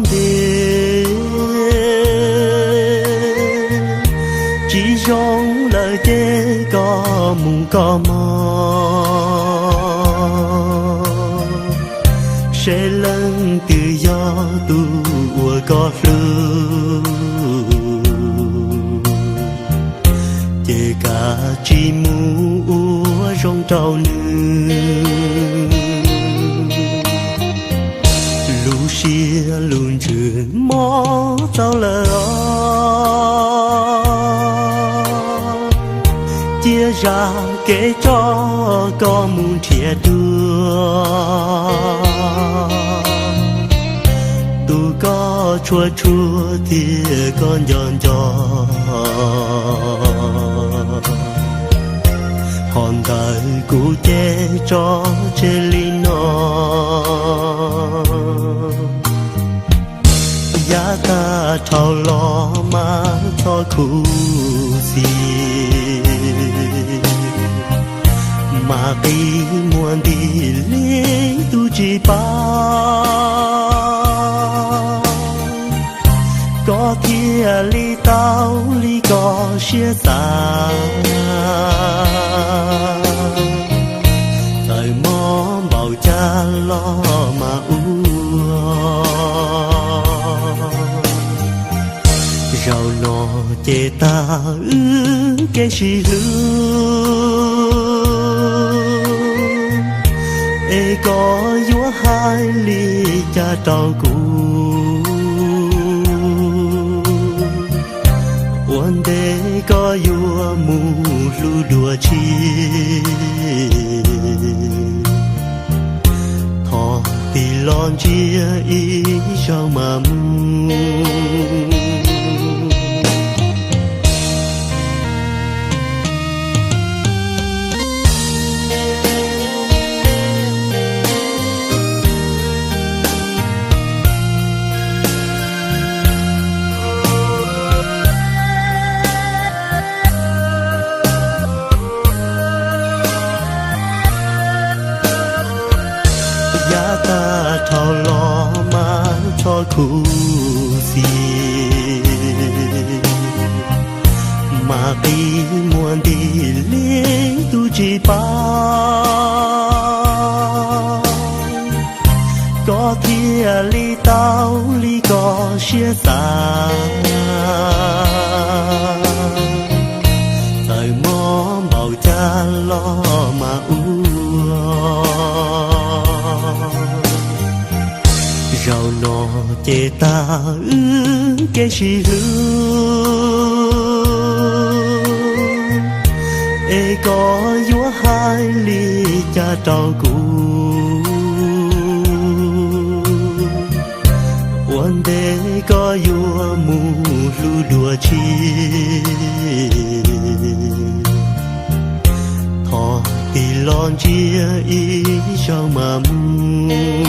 ntev, tsis zoo lawm ces koj mus koj hmo. Seb leej twg yog tus uas koj hlub, ces kav tsij mus ua zoo rau nws. Lub siab lub ntsws mob txaus lawm os, cia zam kev tso koj mus nrhiav dua tus koj tshua tshua thiab koj nco nco. Qhov ntawd kuv ces tso tseg li no. Yav tag dhau los mas txhob khuv xim, mas qis muag nti li tus tsis paub, koj thiaj li tau li koj siab xav. Txawm mob npaum cas los mas ua, zaum no ces tag wb kev sib hlub. Es koj yuav hais li cas rau kuv? Ua ntej koj yuav mus hlub dua tshiab, thov tig los ntsia ib zaug mas mus. Yav tag dhau los mas txhob khuv xim, mas qis muag nti li tus tsis paub, koj thiaj li tau li koj siab xav. Txawm mob npaum cas los mas ua, zaum no ces tag wb kev sib hlub. Es koj yuav hais li cas rau kuv? Ua ntej koj yuav mus hlub dua tshiab, thov tig los ntsia ib zaug mas mus.